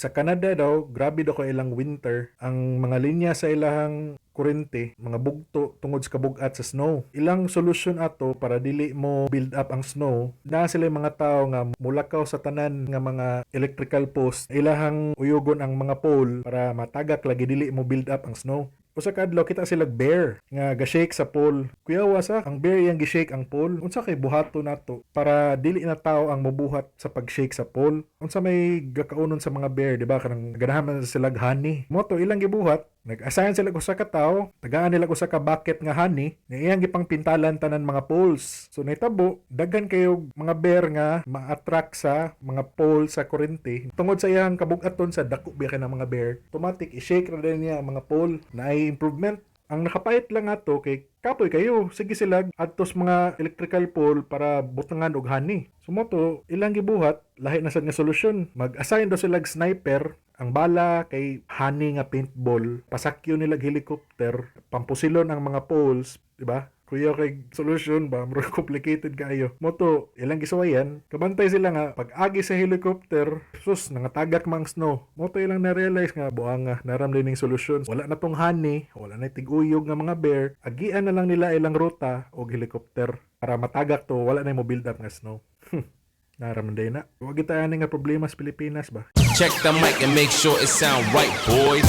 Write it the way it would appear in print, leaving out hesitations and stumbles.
Sa Canada daw, grabe daw kay ilang winter. Ang mga linya sa ilahang kuryente, mga bugto tungod sa kabugat sa snow. Ilang solusyon ato para dili mo build up ang snow, naa sila mga tao nga mulakaw sa tanan nga mga electrical post, ilahang uyugon ang mga pole para matagak lagi, dili mo build up ang snow. Usa ka adlaw, kita sila bear nga ga-shake sa pole. Kuyawa sa ang bear iyang gi-shake ang pole. Unsa kay buhaton nato para dili na tao ang mobuhat sa pag-shake sa pole? Unsa may gakaunon sa mga bear, di ba? Kanang ganahan man sila honey. Mao to ilang gibuhat, nag-assign sila og usa ka tawo, tagaan nila og usa ka bucket nga honey, nga iyang gipangpintalan tanan mga poles. So nahitabo, daghan kayo mga bear nga ma-attract sa mga pole sa kuryente. Tungod sa iyang kabugaton sa dako biya kay ng mga bear, automatic i-shake ra din niya ang mga pole na ay improvement. Ang nakapait lang ato kay kapoy kayo. Sige sila adtos mga electrical pole para butangan og honey. So mao to ilang gibuhat, lahi na sad nga solusyon. Mag-assign daw sila og sniper, ang bala kay honey nga paintball, pasakyo nila og helicopter, pampusilon ang mga poles, di ba? Kuya kay solution ba, murag complicated kaayo. Mao to ilang gisuwayan, kabantay sila nga pag agi sa helicopter, sus, nangatagak mang snow. Mao to ilang na-realize nga buanga, naram din ning solusyon. Wala na tong honey, wala na tig-uyog nga mga bear, agian na lang nila ilang ruta og helicopter para matagak to, wala na mo build up nga snow. Naram day na. Wa kita ani nga problema sa Pilipinas ba? Check the mic and make sure it sound right, boys.